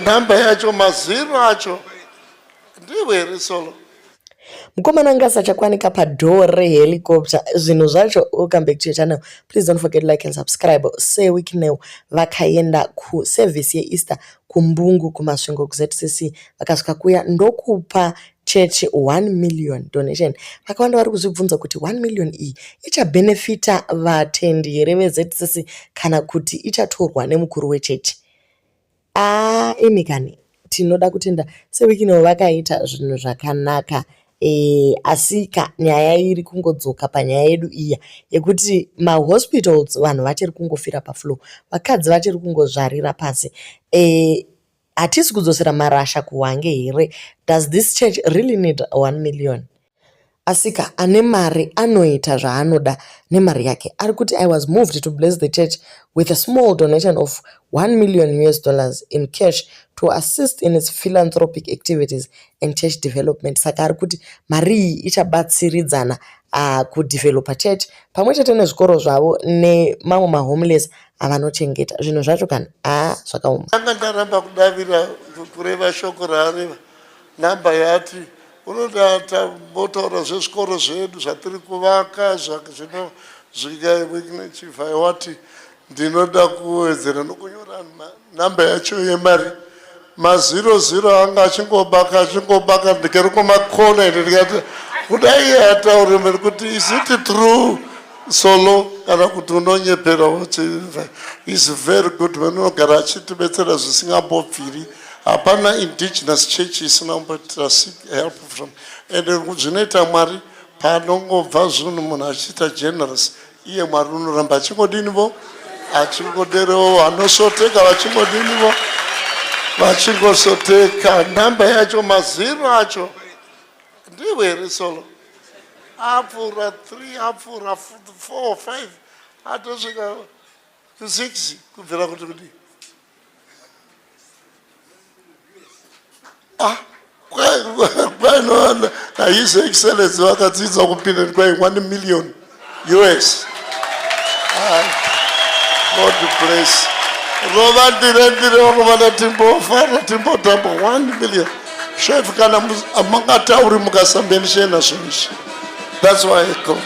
Nhamba yacho, maziro acho ndiwe here, Solo? Mukomana anga asachakwanika padoor rehelicopter. Zvinhu zvacho. Welcome back to your channel. Please don't forget to like and subscribe. Sir Wicknell vakaenda kuservice yeEaster kuMbungu, kuMasvingo, kuZCC. Vakasvika kuya ndokupa chechi 1 million donation. Vakawanda vari kuzvibvunza kuti 1 million iyi ichabhenefita vatendi here veZCC kana kuti ichatorwa nemukuru wechechi? Aa, imi kani, tinoda kutenda Sir Wicknell, vakaita zvinhu zvakanaka. Asika nyaya iri kungodzoka panyaya yedu iya yekuti mahospitals vanhu vachiri kungofira pafloor, vakadzi vachiri kungozvarira pasi. Hatisi kudzosera marasha kuhwange here? Does this church really need 1 million? Asika ane mari anoita zvaanoda nemari yake. Ari kuti, "I was moved to bless the church with a small donation of 1 million US dollars in cash to assist in its philanthropic activities and church development." Saka ari kuti mari iyi ichabatsiridzana kudhevhelopa church pamwe chete nezvikoro zvavo nemamwe mahomeless avanochengeta. Zvinhu zvacho kani, haa, zvakaoma. Anga ndaramba kudavira kureva shoko raareva. Nhamba yaati unoda, tambotaura zvezvikoro zvedu zvatiri kuvaka zvino zvika. Wati ndinoda kuwedzera nokunyora nhamba yacho yemari, maziro ziro anga achingobaka, achingobaka. Ndikari kumakona ende ndikati kudai ataure mberi kuti, "Is it true, Solo, kana kuti unonyepera?" Is very good. Vanogara achitibetsera zvisingambobviri. Hapana indigenous church isina kumbotira seek help from. And zvinoita Mwari, panongobva zvinhu munhu achiita generous, iye Mwari unoramba achingodinivo, achingoderewo vanosoteka, vachingodinivo, vachingosoteka. Nhamba yacho, maziro acho ndiwe here, Solo? Apfuura 3, apfuura 4, 5, atosvika ku6 kubvira kuti kudii. Ah, kwainowana naHis Excellence vakadzidza kupinda kwai 1 million US. Ah, God bless. Rova ndire ndire, vakomana, timbofara, timbotamba. 1 million, chef, kana mangatauri mukasamenshena zvinhu izvi. That's why I call.